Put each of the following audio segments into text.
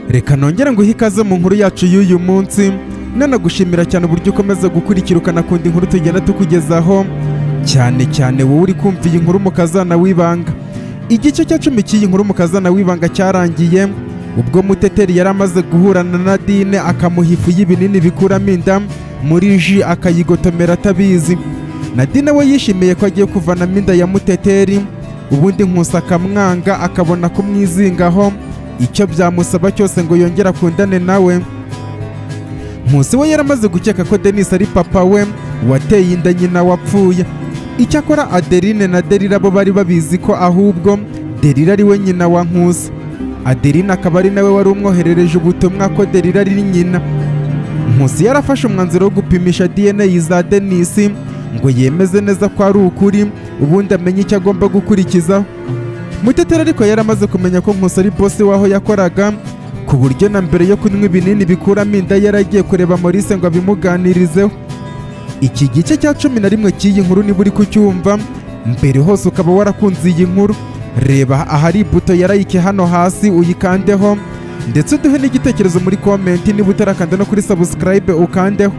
Reka nongere nguhe ikaze mu nkuru yacu y'uyu munsi, nanagushimira cyane uburyo ukomeza gukurikira ukanakunda inkuru tugenda tukugezaho, cyane cyane wowe uri kumva iyi nkuru Mukazana w'Ibanga. Igice cya 10 cy'iyi nkuru Mukazana w'Ibanga cyarangiye ubwo Muteteri yari amaze guhura na Nadine, akamuha ifu y'ibinini bikuramo inda muri jus, akayigotomera atabizi. Nadine we yishimiye ko agiye kuvanamo inda ya Muteteri, ubundi Nkusi akamwanga, akabona kumwizingaho icyo byamusaba cyose ngo yongere akundane nawe. Nkusi we yaramaze gukeka ko Denis ari papa we wateye inda nyina wapfuye. Icyakora Adeline na Derira bo bari babizi ko ahubwo Derira ari we nyina wa Nkusi, Adeline akaba ari nawe wari umwoherereje ubutumwa ko Derira ari nyina. Nkusi yarafashe umwanzuro wo gupimisha DNA za Denis ngo yemeze neza ko ari ukuri, ubundi amenye icyo agomba gukurikizaho. Muteteri ariko yaramaze kumenya ko Nkusi ari boss w'aho yakoraga, ku buryo na mbere yo kunywa ibinini bikuramo inda yaragiye kureba Maurice ngo abimuganirizeho. Iki gice cya 11 cy'iyi nkuru, niba uri kucyumva mbere hose ukaba warakunze iyi nkuru, reba ahari buto ya like hano hasi uyikandeho, ndetse uduhe n'igitekerezo muri comment. Niba utarakanda no kuri subscribe, ukandeho,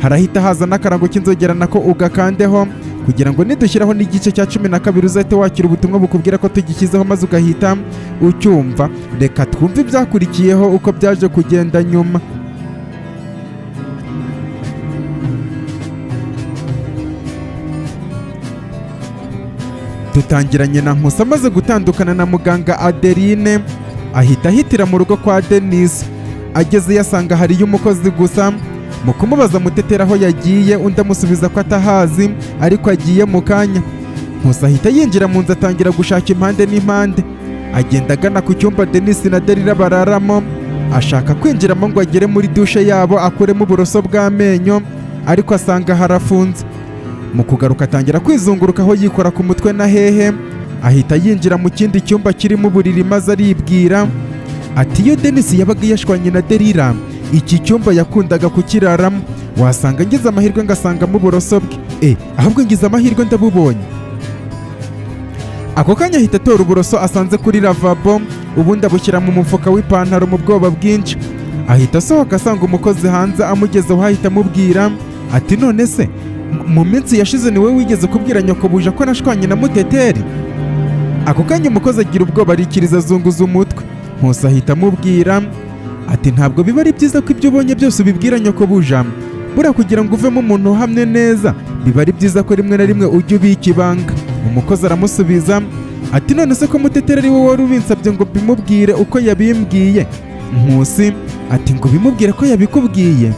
harahita haza n'akarango k'inzogera, nako ugakandeho, kugira ngo nidushyiraho n'igice cya 12 uzahite wakira ubutumwa bukubwira ko tugishyizeho, maze ugahita ucyumva. Reka twumve ibyakurikiyeho, uko byaje kugenda nyuma. Dutangiranye na Nkusi amaze gutandukana na muganga Adeline, ahita ahitira mu rugo kwa Denis. Agezeyo asanga hariyo umukozi gusa. Mu kumubaza Mutetera aho yagiye, undi amusubiza ko atahazi ariko agiye mu kanya. Nkusi ahita yinjira mu nzu, atangira gushaka impande n'impande, agenda agana ku cyumba Denis na Derira bararamo, ashaka kwinjiramo ngo agere muri douche yabo akuremo uburoso bw'amenyo, ariko asanga harafunze. Mu kugaruka atangira kwizunguruka aho, yikora ku mutwe na hehe, ahita yinjira mu kindi cyumba kirimo uburiri, maze aribwira ati: "Iyo Denis yabaga yashwanye na Derira, iki cyumba yakundaga kukiraramo, wasanga ngize amahirwe ngasangamo uburoso bwe. Ahubwo ngize amahirwe ndabubonye." Ako kanya ahita atora uburoso asanze kuri lavabo, ubundi abushyira mu mufuka w'ipantaro. Mu bwoba bwinshi ahita asohoka, asanga umukozi hanze. Amugezeho ahita amubwira ati: "None se mu minsi yashize ni wowe wigeze kubwira nyokobuja ko nashwanye na Muteteri?" Ako kanya umukozi agira ubwoba, arikiriza, azunguza umutwe. Nkusi ahita amubwira ati: "Ntabwo biba ari byiza ko ibyo ubonye byose ubibwira nyokobuja. Buriya kugira ngo uvemo umuntu uhamye neza, biba ari byiza ko rimwe na rimwe ujya ubika ibanga." Umukozi aramusubiza ati: "None se ko Muteteri ari wowe wari ubinsabye ngo bimubwire uko yabimbwiye?" Nkusi ati: "Ngo bimubwire ko yabikubwiye?"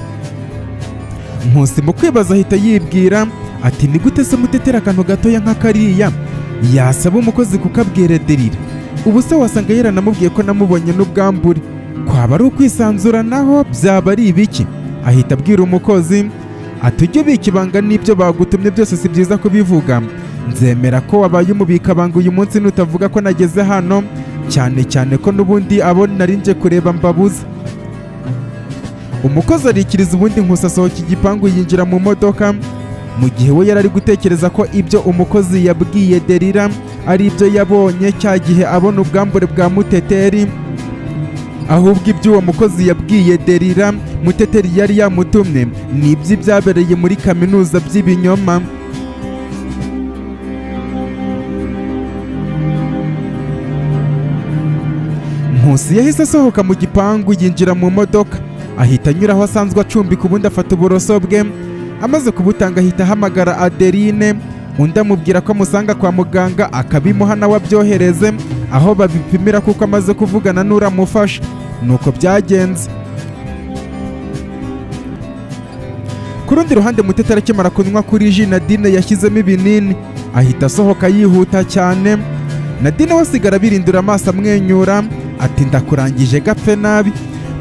Nkusi mu kwibaza ahita yibwira ati: "Ni gute se Muteteri akantu gatoya nka kariya yasaba umukozi kukabwira Derira? Ubu se wasanga yaranamubwiye ko namubonye n'ubwambure? Kwaba ari ukwisanzura naho byaba ari ibiki?" Ahita abwira umukozi ati: "Ujye ubika ibanga, n'ibyo bagutumye byose si byiza kubivuga. Nzemera ko wabaye umubikabanga uyu munsi nutavuga ko nageze hano, cyane cyane ko n'ubundi abo nari nje kureba mbabuze." Umukozi arikiriza, ubundi Nkusi asohoka igipangu, yinjira mu modoka, mu gihe we yari ari gutekereza ko ibyo umukozi yabwiye Derira ari ibyo yabonye cya gihe abona ubwambure bwa Muteteri, ahubwo ibyo uwo mukozi yabwiye Derira Muteteri yari yamutumye ni iby'ibyabereye muri kaminuza by'ibinyoma. Nkusi yahise asohoka mu gipangu, yinjira mu modoka, ahita anyura aho asanzwe acumbika, ubundi afata uburoso bwe. Amaze kubutanga ahita ahamagara Adeline, undi amubwira ko amusanga kwa muganga akabimuha, nawe abyohereze aho babipimira, kuko amaze kuvugana n'uramufasha. Nuko byagenze. Ku rundi ruhande, Muteteri akimara kunywa kuri jus Nadine yashyizemo ibinini, ahita asohoka yihuta cyane. Nadine we asigara abirindura amaso, amwenyura ati: "Ndakurangije gapfe nabi."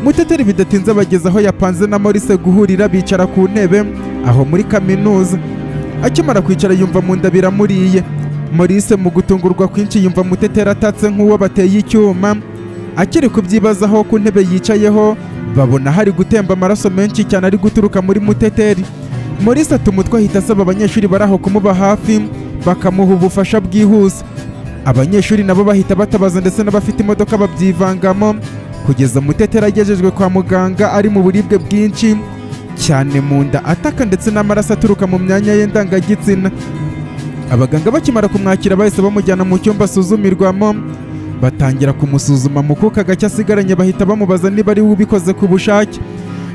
Muteteri bidatinze abageze aho yapanze na Maurice guhurira, bicara ku ntebe aho muri kaminuza. Akimara kwicara yumva mu nda biramuriye. Maurice mu gutungurwa kwinshi yumva Muteteri atatse nk'uwo bateye icyuma. Akiri kubyibazaho, ku ntebe yicayeho babona hari gutemba amaraso menshi cyane ari guturuka muri Muteteri. Maurice ata umutwe, ahita asaba abanyeshuri bari aho kumuba hafi, bakamuha ubufasha bwihuse. Abanyeshuri nabo bahita batabaza, ndetse n'abafite imodoka babyivangamo. Kugeza Muteteri agejejwe kwa muganga ari mu buribwe bwinshi cyane mu nda, ataka ndetse n'amaraso aturuka mu myanya ye ndangagitsina. Abaganga bakimara kumwakira bahise bamujyana mu cyumba asuzumirwamo, batangira kumusuzuma. Mu kuka gake asigaranye bahita bamubaza niba ari we ubikoze ku bushake.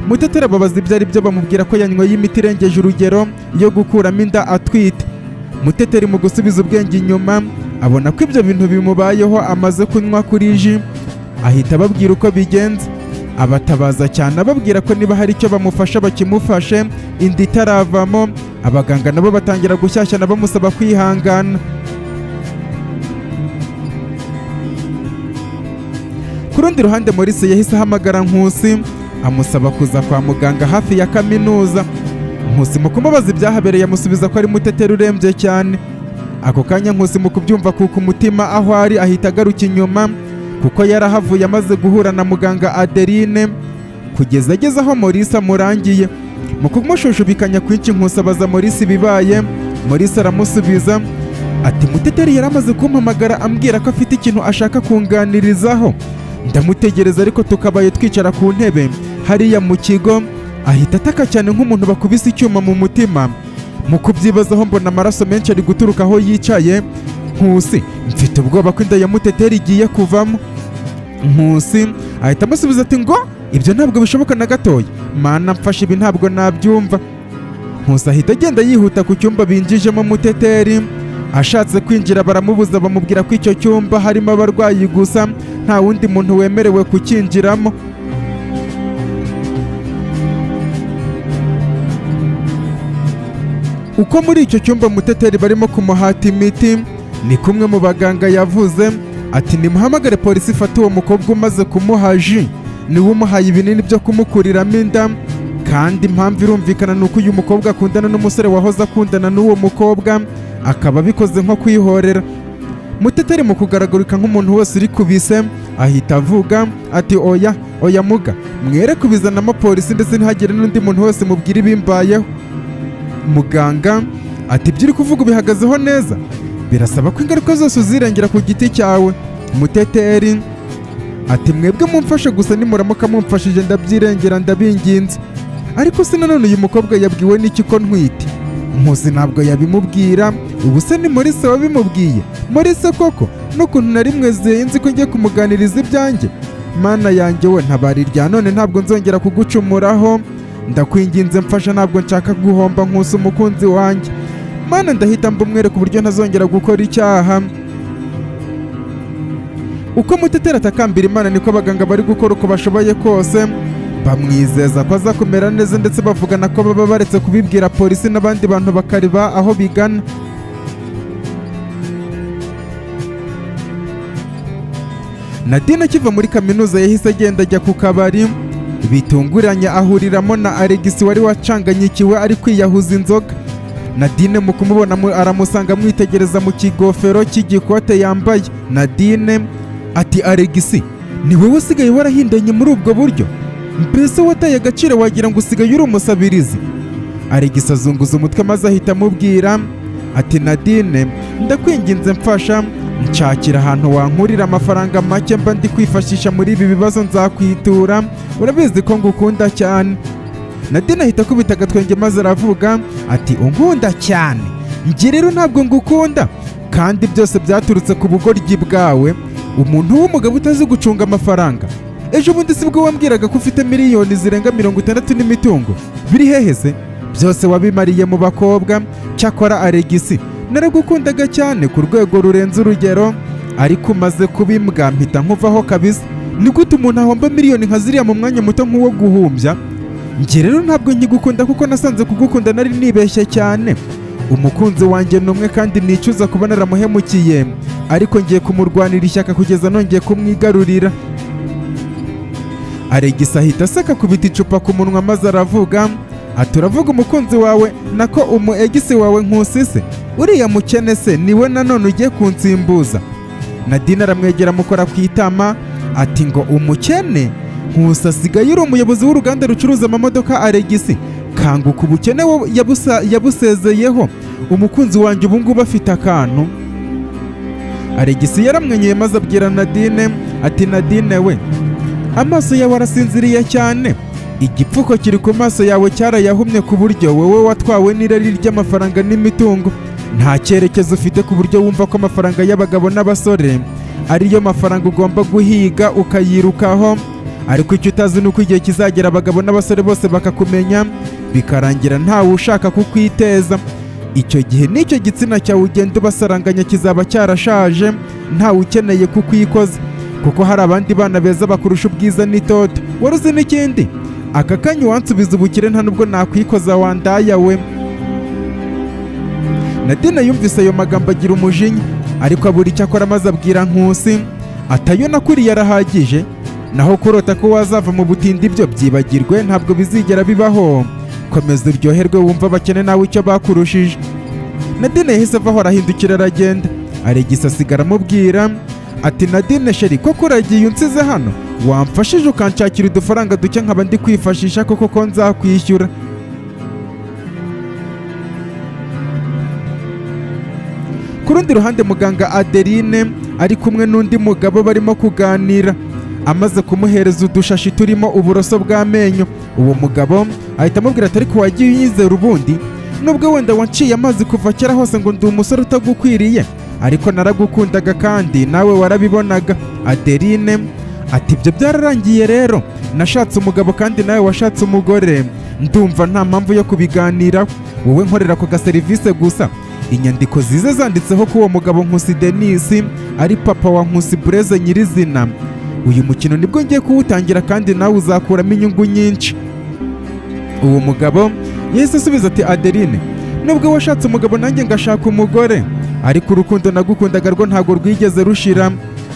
Muteteri ababaza ibyo ari byo, bamubwira ko yanyweye imiti irengeje urugero yo gukuramo inda atwite. Muteteri mu gusubiza ubwenge inyuma abona ko ibyo bintu bimubayeho amaze kunywa kuri jus, ahita ababwira uko bigenze, abatabaza cyane, ababwira ko niba hari icyo bamufasha bakimufashe inda itaravamo. Abaganga nabo batangira gushyashyana bamusaba kwihangana. Ku rundi ruhande, Maurice yahise ahamagara Nkusi amusaba kuza kwa muganga hafi ya kaminuza. Nkusi mu kumubaza ibyahabereye amusubiza ko ari Muteteri urembye cyane. Ako kanya Nkusi mu kubyumva kuko umutima aho ari ahita agaruka inyuma, kuko yarahavuye amaze guhura na muganga Adeline, kugeza ageze aho Maurice amurangiye. Mu kumushushubikanya kwinshi, Nkusi abaza Maurice ibibaye. Maurice aramusubiza ati: "Muteteri yari amaze kumpamagara ambwira ko afite ikintu ashaka kunganirizaho, ndamutegereza ariko tukabaye twicara ku ntebe hariya mu kigo, ahita ataka cyane nk'umuntu bakubise icyuma mu mutima. Mu kubyibazaho mbona amaraso menshi ari guturuka aho yicaye. Nkusi, mfite ubwoba ko inda ya Muteteri igiye kuvamo." Nkusi ahita amusubiza ati: "Ngo ibyo ntabwo bishoboka na gatoya. Mana mfashe, ibi ntabwo nabyumva." Nkusi ahita agenda yihuta ku cyumba binjijemo Muteteri. Ashatse kwinjira baramubuza, bamubwira ko icyo cyumba harimo abarwayi gusa, nta wundi muntu wemerewe kucyinjiramo. Uko muri icyo cyumba Muteteri barimo kumuhata imiti, ni kumwe mu baganga yavuze ati: "Nimuhamagare polisi ifate uwo mukobwa umaze kumuha jus, niwe umuhaye ibinini byo kumukuriramo inda." Kandi impamvu irumvikana, ni uko uyu mukobwa akundana n'umusore wahoze akundana n'uwo mukobwa, akaba abikoze nko kwihorera. Muteteri mu kugaragurika nk'umuntu wese uri kubise ahita avuga ati: "Oya, oya muga, mwere kubizanamo polisi, ndetse ntihagire n'undi muntu wese mubwira ibimbayeho." Muganga ati: "Ibyo uri kuvuga ubihagazeho neza? Birasaba ko ingaruka zose uzirengera ku giti cyawe." Muteteri ati: "Mwebwe mumfashe gusa, nimuramuka mumfashije ndabyirengera, ndabinginze. Ariko se nanone uyu mukobwa yabwiwe n'iki ko ntwite?" Nkusi ntabwo yabimubwira. Ubu se ni Maurice wabimubwiye? Maurice koko, n'ukuntu nari mwezeye nzi ko ngiye kumuganiriza ibyanjye. Mana yanjye we, ntabara irya none, ntabwo nzongera kugucumuraho, ndakwinginze mfasha, ntabwo nshaka guhomba Nkusi umukunzi wanjye. Mana, ndahita mbumwereka uburyo ntazongera gukora icyaha. Uko Muteteri atakambira Imana niko abaganga bari gukora uko bashoboye kose, bamwizeza ko aza kumera neza, ndetse bavugana ko baba baretse kubibwira polisi n'abandi bantu bakareba aho bigana. Nadine akiva muri kaminuza yahise agenda ajya ku kabari, bitunguranye ahuriramo na Alex wari wacanganyikiwe ari kwiyahuza inzoga. Nadine mu kumubona aramusanga amwitegereza mu kigofero cy'igikote yambaye. Nadine ati: "Alex, ni wowe usigaye warahindanye muri ubwo buryo? Mbese wataye agaciro, wagira ngo usigaye uri umusabirizi." Alex azunguza umutwe maze ahita amubwira ati: "Nadine, ndakwinginze mfasha, nshakira ahantu wankurira amafaranga make mba ndi kwifashisha muri ibi bibazo, nzakwitura, urabizi ko ngukunda cyane." Nadine ahita akubita agatwenge maze aravuga ati: "Unkunda cyane? Njye rero ntabwo ngukunda, kandi byose byaturutse ku bugoryi bwawe. Umuntu w'umugabo utazi gucunga amafaranga! Ejo bundi sibwo wambwiraga ko ufite miliyoni zirenga 60 n'imitungo? Biri hehe se? Byose wabimariye mu bakobwa. Cyakora Alegisi, naragukundaga cyane ku rwego rurenze urugero, ariko umaze kubimbwa mpita nkuvaho kabisa. Ni gute umuntu ahomba miliyoni nka ziriya mu mwanya muto nk'uwo guhumbya? Njye rero ntabwo nkigukunda, kuko nasanze kugukunda nari nibeshye cyane. Umukunzi wanjye ni umwe, kandi nicuza kuba naramuhemukiye, ariko ngiye kumurwanira ishyaka kugeza nongeye kumwigarurira." Alegisi ahita aseka, akubita icupa ku munwa maze aravuga ati: "Uravuga umukunzi wawe, nako umu ex wawe Nkusi se? Uriya mukene se niwe nanone ugiye kunsimbuza?" Nadine aramwegera amukora ku itama ati: "Ngo umukene? Nkusi asigaye uri umuyobozi w'uruganda rucuruza amamodoka. Alegisi, kanguka, ubukene yabusezeyeho. Umukunzi wanjye ubu ngubu afite akantu." Alegisi yaramwenyuye maze abwira Nadine ati: "Nadine we, Amaso yawe arasinziriye cyane, igipfuko kiri ku maso yawe cyarayahumye, ku buryo wowe watwawe n'irari ry'amafaranga n'imitungo. Nta cyerekezo ufite, ku buryo wumva ko amafaranga y'abagabo n'abasore ariyo mafaranga ugomba guhiga ukayirukaho. Ariko icyo utazi ni uko igihe kizagera abagabo n'abasore bose bakakumenya, bikarangira ntawe ushaka kukwiteza. Icyo gihe n'icyo gitsina cyawe ugenda ubasaranganya kizaba cyarashaje, ntawe ukeneye kukwikoza, kuko hari abandi bana beza bakurusha ubwiza n'itoto. Wari uzi n'ikindi? Aka kanya uwansubiza ubukire nta nubwo nakwikoza, wandaya we. Nadine yumvise ayo magambo agira umujinya, ariko abura icyo akora, maze abwira Nkusi atayo nakuriye arahagije, naho kurota ko wazava mu butindi byo byibagirwe, ntabwo bizigera bibaho. Komeza uryoherwe wumva abakene nawe icyo bakurushije. Nadine yahise avaho, arahindukira aragenda. Aregisa asigara amubwira ati: "Nadine chérie, koko uragiye unsize hano? Wamfashije ukanshakira udufaranga duke nkaba ndi kwifashisha koko, ko nzakwishyura." Ku rundi ruhande, muganga Adeline ari kumwe n'undi mugabo barimo kuganira. Amaze kumuhereza udushashi turimo uburoso bw'amenyo, uwo mugabo ahita amubwira ati: "Ariko wagiye unyizera ubundi? Nubwo wenda wanciye amazi kuva kera hose ngo ndi umusore utagukwiriye, ariko naragukundaga kandi nawe warabibonaga." Adeline ati: "Ibyo byararangiye rero, nashatse umugabo kandi nawe washatse umugore. Ndumva nta mpamvu yo kubiganiraho. Wowe nkorera ku gaserivisi gusa, inyandiko zize zanditseho ko uwo mugabo Nkusi Denisi ari papa wa Nkusi Bureze nyirizina. Uyu mukino nibwo ngiye kuwutangira kandi nawe uzakuramo inyungu nyinshi." Uwo mugabo yahise asubiza ati: "Adeline, nubwo washatse umugabo nanjye ngashaka umugore, ariko urukundo nagukundaga rwo ntabwo rwigeze rushira.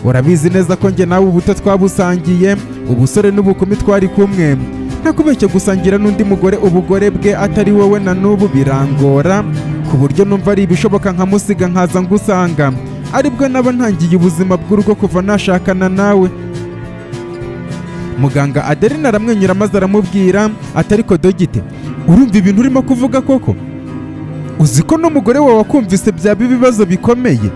Urabizi neza ko njye nawe ubuto twabusangiye, ubusore n'ubukumi twari kumwe. Ntakubeshye, gusangira n'undi mugore ubugore bwe atari wowe na n'ubu birangora, ku buryo numva ari ibishoboka nkamusiga nkaza ngusanga, aribwo naba ntangiye ubuzima bw'urugo kuva nashakana nawe." Muganga Adeline aramwenyura maze aramubwira ati: "Ariko dogite, urumva ibintu urimo kuvuga koko? Uzi ko n'umugore wawe wakumvise byaba ibibazo bikomeye?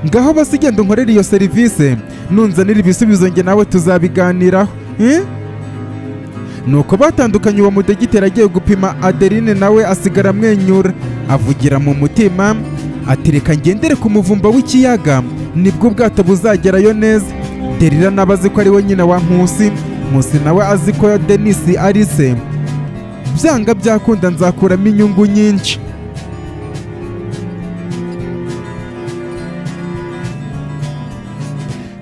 Ngaho basi genda unkorere iyo serivisi, nunzanira ibisubizo njye nawe tuzabiganiraho, eh?" Nuko batandukanye. Uwo mudogiteri agiye gupima Adeline, nawe asigara amwenyura, avugira mu mutima ati: "Reka ngendere ku muvumba w'ikiyaga, nibwo ubwato buzagerayo neza. Derira nawe azi ko ari we nyina wa Nkusi, Nkusi nawe azi ko Denisi ari se. Byanga byakunda nzakuramo inyungu nyinshi."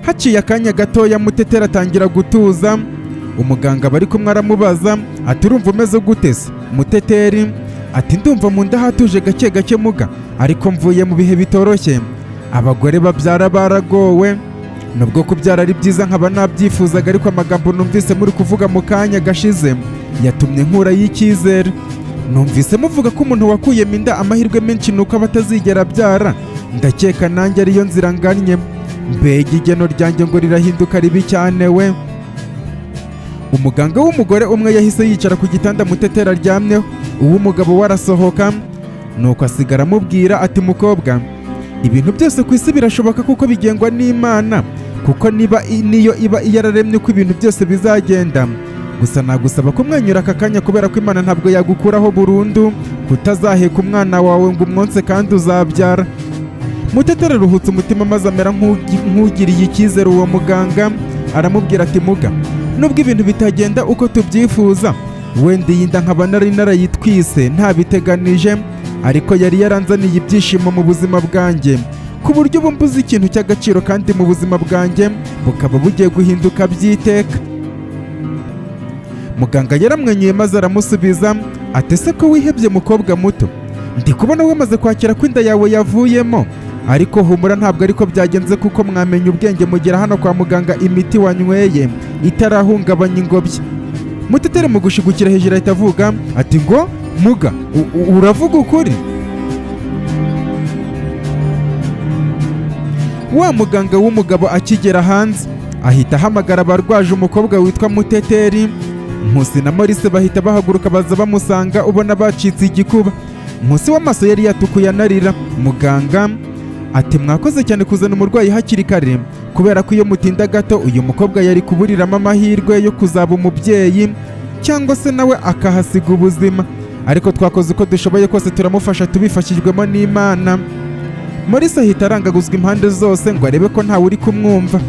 Haciye akanya gatoya, Muteteri atangira gutuza. Umuganga bari kumwe aramubaza ati: "Urumva umeze gute se?" Muteteri ati: "Ndumva mu nda hatuje gake gake muga, ariko mvuye mu bihe bitoroshye. Abagore babyara baragowe. Nubwo kubyara ari byiza nkaba nabyifuzaga, ariko amagambo numvise muri kuvuga mu kanya gashize yatumye nkurayo icyizere. Numvise muvuga ko umuntu wakuyemo inda amahirwe menshi ni uko aba atazigera abyara. Ndakeka nanjye ariyo nzira ngannye. Mbega igeno ryanjye ngo rirahinduka ribi cyane we!" Umuganga w'umugore umwe yahise yicara ku gitanda Muteteri aryamyeho, uw'umugabo we arasohoka. Nuko asigara amubwira ati: "Mukobwa, ibintu byose ku isi birashoboka kuko bigengwa n'Imana, kuko niba niyo iba yararemye uko ibintu byose bizagenda. Gusa nagusaba kumwenyura aka kanya, kubera ko Imana ntabwo yagukuraho burundu kutazaheka umwana wawe ngo umwonse kandi uzabyara." Muteteri aruhutse umutima maze amera nk'ugiriye icyizere uwo muganga. Aramubwira ati: "Muga, nubwo ibintu bitagenda uko tubyifuza, wenda iyi nda nkaba nari narayitwise ntabiteganije, ariko yari yaranzaniye ibyishimo mu buzima bwanjye, ku buryo ubu mbuze ikintu cy'agaciro, kandi mu buzima bwanjye bukaba bugiye guhinduka by'iteka." Muganga yaramwenyuye maze aramusubiza ati: "Ese ko wihebye, mukobwa muto? Ndi kubona wamaze kwakira ko inda yawe yavuyemo. Ariko humura, ntabwo ariko byagenze, kuko mwamenye ubwenge mugera hano kwa muganga imiti wanyweye itarahungabanya ingobyi." Mutetere mu gushigukira hejuru ahita avuga ati: "Ngo muga, uravuga ukuri?" Wa muganga w'umugabo akigera hanze ahita ahamagara abarwaje umukobwa witwa Muteteri. Nkusi na Maurice bahita bahaguruka baza bamusanga, ubona bacitse igikuba. Nkusi w'amaso yari yatukuye anarira. Muganga Ati: "Mwakoze cyane kuzana umurwayi hakiri kare, kubera ko iyo mutinda gato uyu mukobwa yari kuburiramo amahirwe yo kuzaba umubyeyi cyangwa se nawe akahasiga ubuzima. Ariko twakoze uko dushoboye kose turamufasha tubifashijwemo n'Imana." Maurice ahita arangaguzwa impande zose ngo arebe ko ntawe uri kumwumva.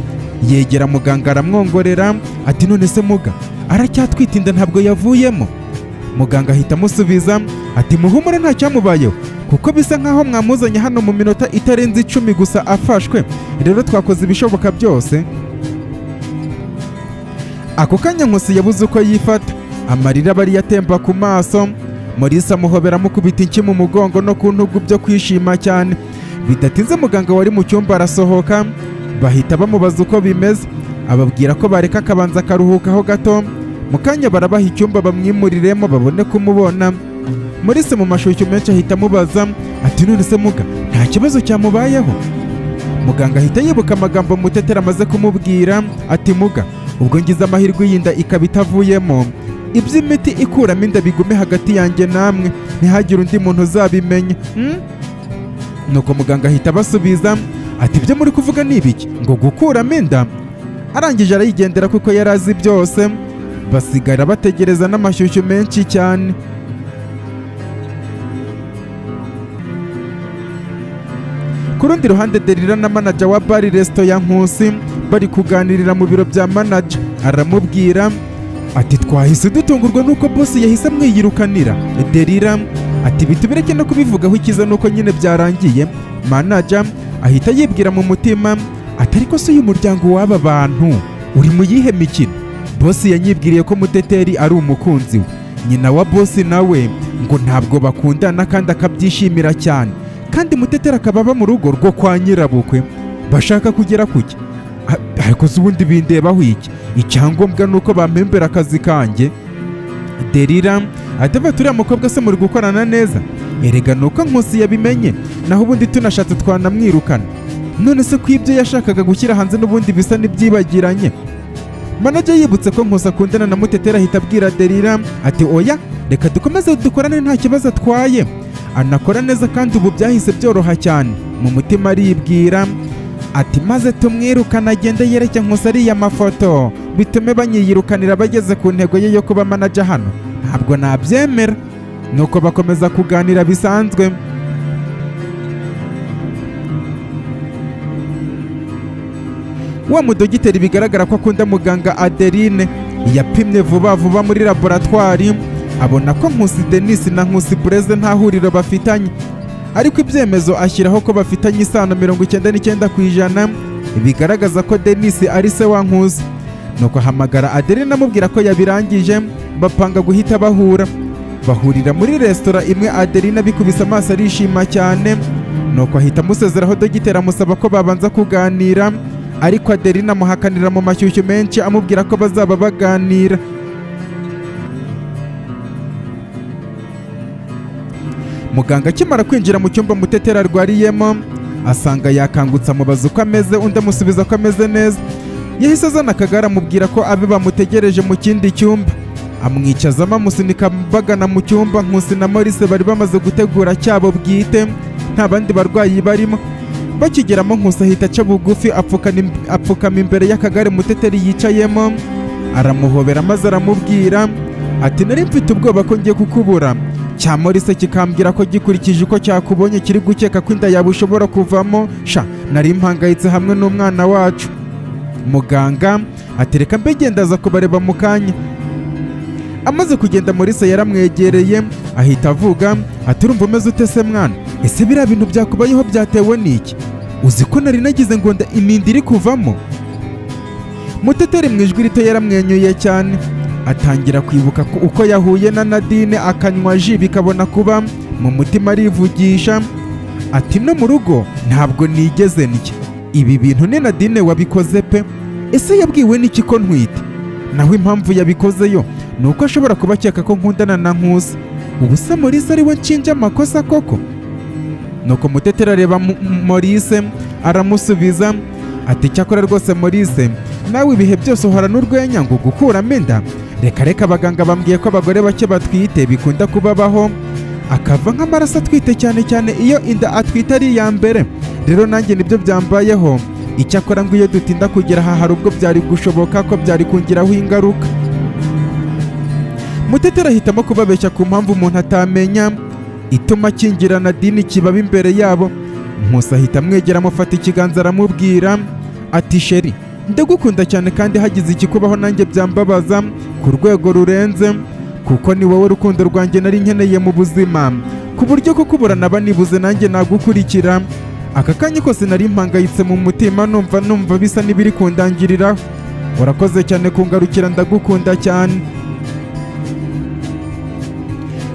Yegera muganga aramwongorera ati: "None se muga, aracyatwite? Inda ntabwo yavuyemo?" Muganga ahita amusubiza ati: "Muhumure, nta cyamubayeho, kuko bisa nkaho mwamuzanye hano mu minota itarenze 10 gusa afashwe. Rero twakoze ibishoboka byose." Ako kanya Nkusi yabuze uko yifata, amarira aba ariyo atemba ku maso. Maurice amuhobera, amukubita inshyi mu mugongo no ku ntugu byo kwishima cyane. Bidatinze muganga wari mu cyumba arasohoka, bahita bamubaza uko bimeze, ababwira ko bareka akabanza akaruhukaho gato, mu kanya barabaha icyumba bamwimuriremo babone kumubona. Maurice mu mashyushyu menshi ahita amubaza ati: "None se muga, nta kibazo cyamubayeho?" Muganga ahita yibuka amagambo Muteteri amaze kumubwira, ati: "Muga, ubwo ngize amahirwe y'inda ikaba itavuyemo, iby'imiti ikuramo inda bigume hagati yanjye namwe, ntihagire undi muntu uzabimenya, Nuko muganga ahita abasubiza ati: "Ibyo muri kuvuga ni ibiki ngo gukuramo inda?" Arangije arayigendera kuko yari azi byose. Basigara bategereza n'amashyushyu menshi cyane. Ku rundi ruhande, Derira na manager wa bar resto ya Nkusi bari kuganirira mu biro bya manager. Aramubwira ati: "Twahise dutungurwa nuko boss yahise amwiyirukanira." Derira ati: "Bitubireke no kubivugaho, ikiza nuko nyine byarangiye." Manager ahita yibwira mu mutima ati: "Ariko se uyu muryango w'aba bantu uri mu yihe mikino? Boss yanyibwiriye ko Muteteri ari umukunzi we, nyina wa boss nawe ngo ntabwo bakundana kandi akabyishimira cyane, kandi Muteteri akaba aba mu rugo rwo kwa nyirabukwe. Bashaka kugera kuki? Ariko se ubundi bindebaho iki? Icyangombwa ni uko bampembera akazi kanjye." Derira ati: "Turiya mukobwa se muri gukorana neza? Erega ni uko Nkusi yabimenye, naho ubundi tunashatse twanamwirukana. None se ko ibyo yashakaga gushyira hanze n'ubundi bisa n'ibyibagiranye?" Manager yibutse ko Nkusi akundana na Muteteri, ahita abwira Derira ati: "Oya, reka dukomeze dukorane, nta kibazo atwaye, anakora neza kandi ubu byahise byoroha cyane." Mu mutima aribwira ati: "Maze tumwirukane agende yereke Nkusi ariya mafoto, bitume banyiyirukanira bageze ku ntego ye yo kuba manager hano. Ntabwo nabyemera." Nuko bakomeza kuganira bisanzwe. Wa mudogiteri bigaragara ko akunda muganga Adeline yapimye vuba vuba muri laboratwari, abona ko Nkusi Denis na Nkusi Bureze nta huriro bafitanye, ariko ibyemezo ashyiraho ko bafitanye isano 99%, bigaragaza ko Denis ari se wa Nkusi. Nuko ahamagara Adeline amubwira ko yabirangije, bapanga guhita bahura. Bahurira muri resitora imwe. Adeline abikubise amaso arishima cyane, nuko ahita amusezeraho. Dogiteri amusaba ko babanza kuganira, ariko Adeline amuhakanira mu mashyushyu menshi, amubwira ko bazaba baganira. Muganga akimara kwinjira mu cyumba Muteteri arwariyemo, asanga yakangutse, amubaza uko ameze, undi amusubiza ko ameze neza. Yahise azana akagare, amubwira ko abe bamutegereje mu kindi cyumba, amwicazamo, amusunika bagana mu cyumba Nkusi na Maurice bari bamaze gutegura cyabo bwite, nta bandi barwayi barimo. Bakigeramo, Nkusi ahita aca bugufi, apfukama imbere y'akagare Muteteri yicayemo, aramuhobera, maze aramubwira ati: "Nari mfite ubwoba ko ngiye kukubura. Cya Maurice kikambwira ko gikurikije uko cyakubonye kiri gukeka ko inda yawe ishobora kuvamo. Sha, nari mpangayitse hamwe n'umwana wacu." Muganga atereka mbe genda, aza kubareba mu kanya. Amaze kugenda, Maurice yaramwegereye, ahita avuga ati: "Urumva umeze ute se mwana? Ese biriya bintu byakubayeho byatewe n'iki? Uzi ko nari nagize ngo inindi iri kuvamo?" Muteteri mu ijwi rito yaramwenyuye cyane, atangira kwibuka uko yahuye na Nadine akanywa ji bikabona kuba. Mu mutima arivugisha ati: "No mu rugo ntabwo nigeze ndya. Ibi bintu ni Nadine wabikoze pe. Ese yabwiwe n'iki ko ntwite? Naho impamvu yabikoze yo ni uko ashobora kuba akeka ko nkundana na Nkusi. Ubu se Maurice ari we nshinja amakosa koko?" Nuko Muteteri areba Maurice, aramusubiza ati: "Cyakora rwose Maurice, nawe ibihe byose uhora n'urwenya. Ngo gukuramo inda? Reka reka, abaganga bambwiye ko abagore bake batwite bikunda kubabaho." Akava nk'amaraso atwite, cyane cyane iyo inda atwite ari iya mbere. Rero nanjye nibyo byambayeho. Icyakora ngo iyo dutinda kugera aha, hari ubwo byari gushoboka ko byari kungiraho ingaruka. Muteteri ahitamo kubabeshya ku mpamvu umuntu atamenya ituma akingira Nadine ikibaba imbere yabo. Nkusi ahita amwegera, amufata ikiganza, aramubwira ati: "Chérie, ndagukunda cyane, kandi hagize ikikubaho nanjye byambabaza ku rwego rurenze, kuko ni wowe rukundo rwanjye nari nkeneye mu buzima, ku buryo kukubura naba nibuze. Nanjye nagukurikira. Aka kanya kose nari mpangayitse mu mutima, numva bisa n'ibiri kundangiriraho. Urakoze cyane kungarukira, ndagukunda cyane."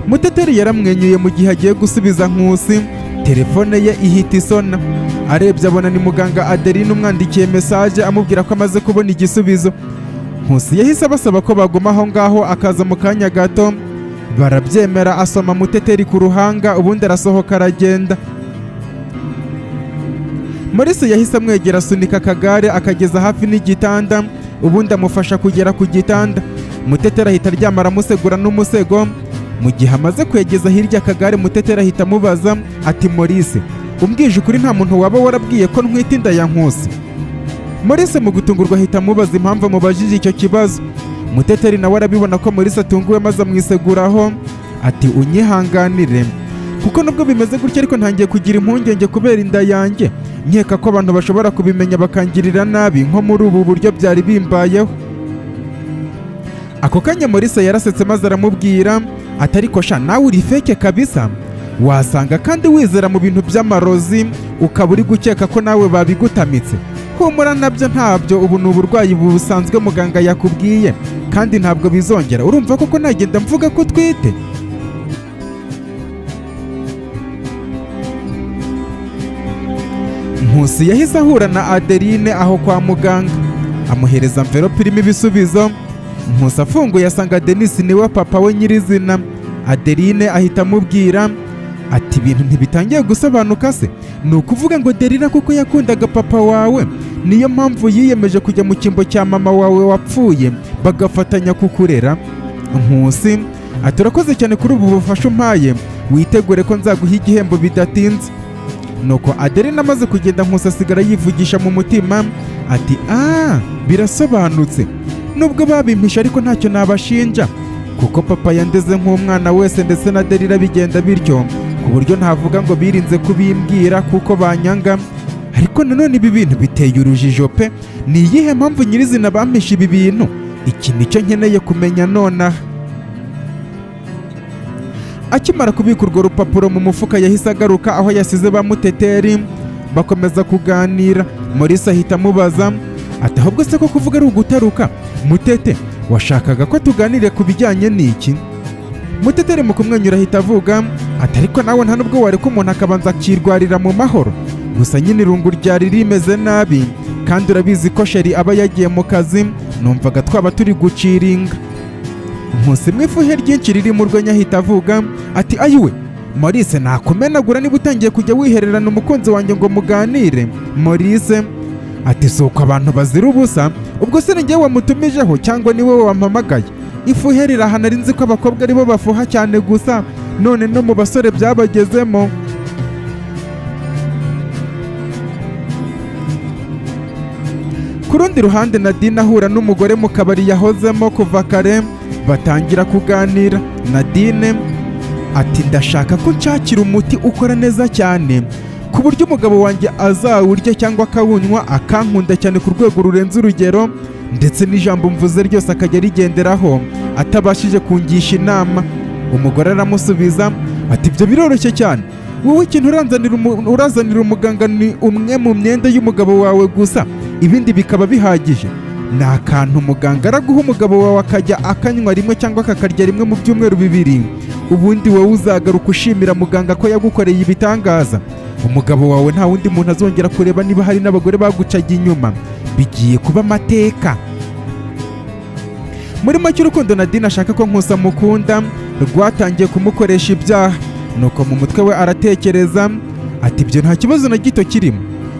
Muteteri yaramwenyuye. Mu gihe agiye gusubiza Nkusi, telefone ye ihita isona. Arebye abona ni muganga Adeline umwandikiye message amubwira ko amaze kubona igisubizo. Nkusi yahise abasaba ko baguma aho ngaho, akaza mu kanya gato. Barabyemera. Asoma Muteteri ku ruhanga, ubundi arasohoka aragenda. Maurice yahise amwegera, asunika akagare akageza hafi n'igitanda, ubundi amufasha kugera ku gitanda. Muteteri ahita aryama, aramusegura n'umusego. Mu gihe amaze kwegeza hirya akagare, Muteteri ahita amubaza ati: "Maurice, umbwije ukuri, nta muntu waba warabwiye ko ntwite inda ya Nkusi?" Maurice mu gutungurwa ahita amubaza impamvu amubajije icyo kibazo. Muteteri nawe arabibona ko Maurice atunguwe, maze amwiseguraho ati: "Unyihanganire, kuko nubwo bimeze gutya ariko ntangiye kugira impungenge kubera inda yanjye, nkeka ko abantu bashobora kubimenya bakangirira nabi nko muri ubu buryo byari bimbayeho." Ako kanya Maurice yarasetse, maze aramubwira ati: "Ariko sha, nawe uri fake kabisa. Wasanga kandi wizera mu bintu by'amarozi, ukaba uri gukeka ko nawe babigutamitse. Humura, nabyo ntabyo. Ubu ni uburwayi busanzwe muganga yakubwiye, kandi ntabwo bizongera. Urumva koko nagenda mvuga ko utwite?" Nkusi yahise ahura na Adeline aho kwa muganga, amuhereza envelope irimo ibisubizo. Nkusi afunguye asanga Denis niwe papa we nyirizina. Adeline ahita amubwira ati: "Ibintu ntibitangiye gusobanuka se? Ni ukuvuga ngo Derira kuko yakundaga papa wawe, niyo mpamvu yiyemeje kujya mu cyimbo cya mama wawe wapfuye, bagafatanya kukurera." Nkusi ati: "Urakoze cyane kuri ubu bufasha umpaye, witegure ko nzaguha igihembo bidatinze." Nuko Adeline amaze kugenda, Nkusi asigara yivugisha mu mutima ati: "Ah, birasobanutse. Nubwo babimpisha ariko ntacyo nabashinja, kuko papa yandeze nk'umwana wese, ndetse na Derira bigenda bityo, ku buryo ntavuga ngo birinze kubimbwira kuko banyanga. Ariko nanone ibi bintu biteye urujijo pe. Ni iyihe mpamvu nyirizina bampisha ibi bintu? Iki nicyo nkeneye kumenya nonaha." Akimara kubika urwo rupapuro mu mufuka, yahise agaruka aho yasize ba Muteteri, bakomeza kuganira. Maurice ahita amubaza ati: "Ahubwo se ko kuvuga ari ugutaruka, Mutete, washakaga ko tuganire ku bijyanye n'iki?" Muteteri mu kumwenyura ahita avuga ati: "Ariko nawe nta nubwo wareka umuntu akabanza akirwarira mu mahoro? Gusa nyine irungu ryari rimeze nabi, kandi urabizi ko chéri aba yagiye mu kazi, numvaga twaba turi guciringa." Nkusi mu ifuhe ryinshi riri mu rwenya ahita avuga ati: "Ayiwe Maurice, nakumenagura niba utangiye kujya wihererana umukunzi wanjye ngo muganire." Maurice ati: "Si uko abantu bazira ubusa. Ubwo se ni njyewe wamutumijeho cyangwa ni wowe wampamagaye? Ifuhe riraha. Nari nzi ko abakobwa aribo bafuha cyane gusa, none no mu basore byabagezemo." Ku rundi ruhande, Nadine ahura n'umugore mu kabari yahozemo kuva kare, batangira kuganira. Nadine ati: "Ndashaka ko nshakira umuti ukora neza cyane, ku buryo umugabo wanjye azawurya cyangwa akawunywa akankunda cyane ku rwego rurenze urugero, ndetse n'ijambo mvuze ryose akajya arigenderaho atabashije kungisha inama." Umugore aramusubiza ati: "Ibyo biroroshye cyane. Wowe ikintu urazanira umuganga ni umwe mu myenda y'umugabo wawe gusa, ibindi bikaba bihagije. Ni akantu muganga araguha, umugabo wawe akajya akanywa rimwe cyangwa akakarya rimwe mu byumweru 2, ubundi wowe uzagaruka ushimira muganga ko yagukoreye ibitangaza. Umugabo wawe nta wundi muntu azongera kureba. Niba hari n'abagore bagucaga inyuma, bigiye kuba amateka." Muri make, urukundo Nadine ashaka ko Nkusi amukunda rwatangiye kumukoresha ibyaha. Nuko mu mutwe we aratekereza ati: "Ibyo nta kibazo na gito kirimo.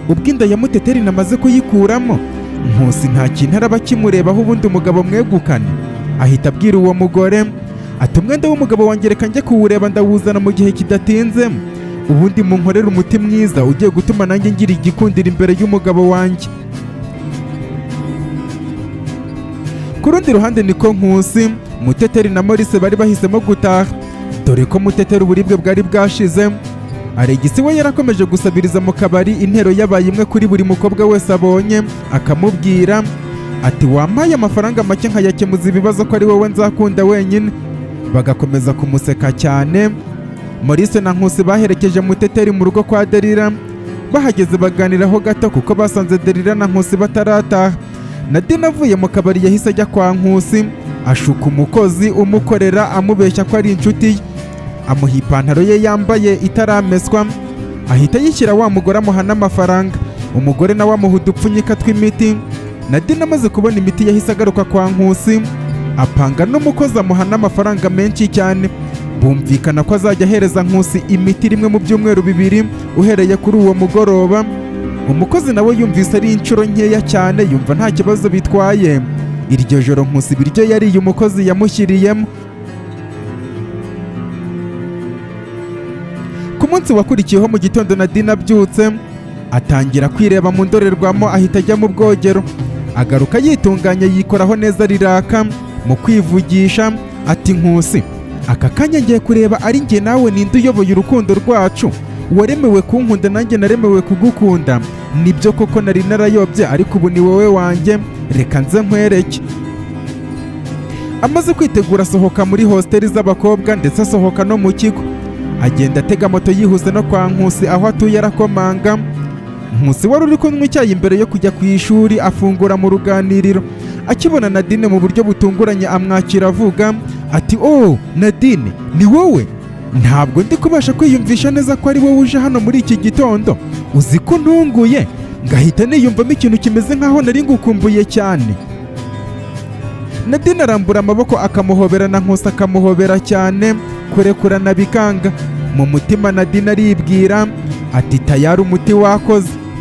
Ubwo inda ya Muteteri namaze kuyikuramo, Nkusi nta kintu araba akimurebaho, ubundi umugabo mwegukane." Ahita abwira uwo mugore Ati: "Umwenda w'umugabo wanjye reka njye kuwureba, ndawuzana mu gihe kidatinze, ubundi munkorere umuti mwiza ugiye gutuma nanjye ngira igikundiro imbere y'umugabo wanjye." Ku rundi ruhande niko Nkusi, Muteteri na Maurice bari bahisemo gutaha, dore ko Muteteri uburibwe bwari bwashize. Alegisi we yarakomeje gusabiriza mu kabari, intero yabaye imwe kuri buri mukobwa wese abonye, akamubwira ati: "Wampaye amafaranga make nkayakemuza ibibazo, ko ari wowe nzakunda wenyine?" Bagakomeza kumuseka cyane. Maurice na Nkusi baherekeje Muteteri mu rugo kwa Derira. Bahageze baganiraho gato, kuko basanze Derira na Nkusi batarataha. Nadine avuye mu kabari yahise ajya kwa Nkusi, ashuka umukozi umukorera amubeshya ko ari inshuti ye, amuha ipantaro ye yambaye itarameswa, ahita ayishyira wa mugore, amuha n'amafaranga. Umugore nawe amuha udupfunyika tw'imiti. Nadine amaze kubona imiti yahise agaruka kwa Nkusi, apanga n'umukozi, amuha n'amafaranga menshi cyane, bumvikana ko azajya ahereza Nkusi imiti rimwe mu byumweru 2 uhereye kuri uwo mugoroba. Umukozi nawe yumvise ari inshuro nkeya cyane, yumva nta kibazo bitwaye. Iryo joro Nkusi ibiryo yariye umukozi yamushyiriyemo. Ku munsi wakurikiyeho mu gitondo, Nadine abyutse atangira kwireba mu ndorerwamo, ahita ajya mu bwogero, agaruka yitunganya, yikoraho neza riraka. Mu kwivugisha ati: "Nkusi, aka kanya ngiye kureba ari njye nawe ninde uyoboye urukundo rwacu. Waremewe kunkunda, nanjye naremewe kugukunda. Nibyo koko nari narayobye, ariko ubu ni wowe wanjye, reka nze nkwereke." Amaze kwitegura asohoka muri hositeli z'abakobwa, ndetse asohoka no mu kigo, agenda atega moto yihuse no kwa Nkusi aho atuye, arakomanga. Nkusi wari uri kunywa icyayi imbere yo kujya ku ishuri afungura mu ruganiriro, akibona Nadine mu buryo butunguranye amwakira avuga ati: "Oh Nadine, ni wowe? Ntabwo ndi kubasha kwiyumvisha neza ko ari wowe uje hano muri iki gitondo. Uzi ko ntunguye ngahita niyumvamo ikintu kimeze nkaho nari ngukumbuye cyane." Nadine arambura amaboko akamuhobera, na Nkusi akamuhobera cyane, kurekurana bikanga. Mu mutima Nadine aribwira ati: "Tayari umuti wakoze."